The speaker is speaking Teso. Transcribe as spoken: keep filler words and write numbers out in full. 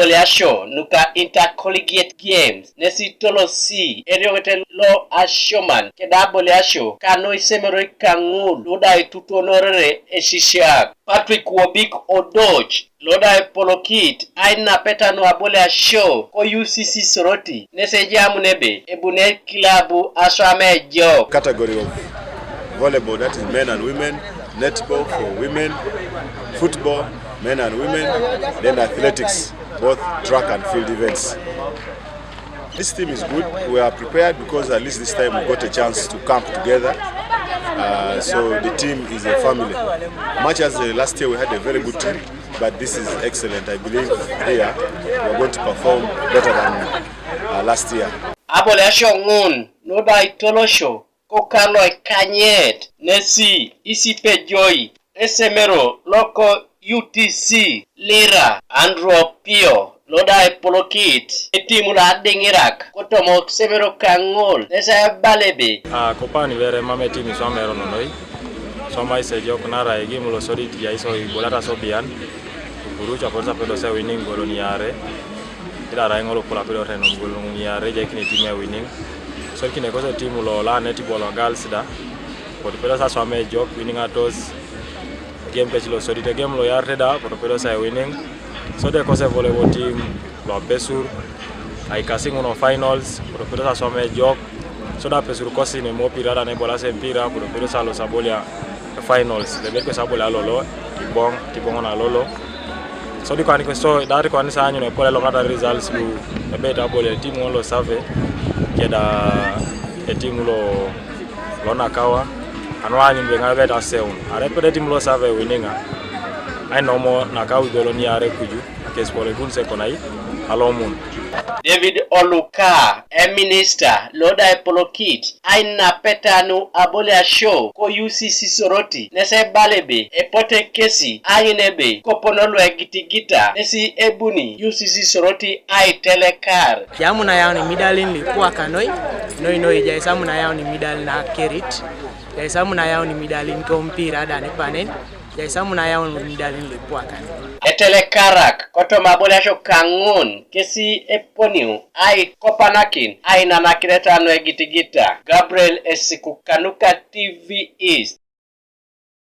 Aboliasho nuka Intercollegiate Games nesi tolosi erioŋet lo asioman keda aboliasho kanu isemeroi kaŋul luda itutuonorere esisiak. Patrick Wobik Odoch loda epolokit ainapeta nu aboliasho ko U C C Soroti nesi ejamun ebe ebune kilabu aswam ejok. Category of volleyball, that is men and women, netball for women, football, men and women, then athletics, both track and field events. This team is good. We are prepared because at least this time we got a chance to camp together. Uh, so the team is a family. Much as uh, last year we had a very good team, but this is excellent. I believe here we are going to perform better than uh, last year. Aboliasho ŋun nuda itolosho ko kalo ikanyet nesi isipejoi esemero loko U T C Lira Andrew Opio loda epolokit etimu lo adiŋirak kotoma esemero kaŋol nesi ebala ebe. A, kopani bere mam etimu iswamero nonoi, iswamai isejok naarai egame lo sodit ejai so ibolata sobian, iburuc apotu apedo se winning golon iare, idara eŋol opol apedo renom golon iare ejaikini etimu e winning. Sodikine kose etimu lo la netball o girls da, potu pedo sa swam ejok winning atos, game pec lo sodit egame lo iarete da potu pedo sa winning. Sode kose volleyball team lo apesur, aikasi ŋun o finals potu pedo sa swam ejok. Soda apesur kosi ne mopira da ne bolas empira potu pedo sa lo sabolia finals, lebet ko sabolia lolo, tiboŋ, tiboŋ na lolo. So di kwani so dari kwani sa nyune pole lo kata results lu ebe ta bole team ŋun lo save keda e team lo lo nakawa. Anu anyun be ŋa ebe ta seun are pede team lo save winning a. Ai nomo nakawa igolo ni are kuju akes pole gun se konai alomun. David Oluka, e minister loda epolokit ainapeta nu aboliasho ko U C C Soroti nesi ebala ebe epote kesi aanyun ebe kopono lu egitigita nesi ebuni U C C Soroti aitelekar. Jamu na yaun imidalin lu ipu akanoi, noi noi jai samu na yaun imidalin akerit, jai samu na yaun imidalin kompira da nepanen, jai samu na yaun imidalin lu ipu akanoi. Etelekarak kotoma aboliasho kaŋun kesi eponiu aikopanakin ainanakineta nu egitigita. Gabriel Esiku kanuka T V East.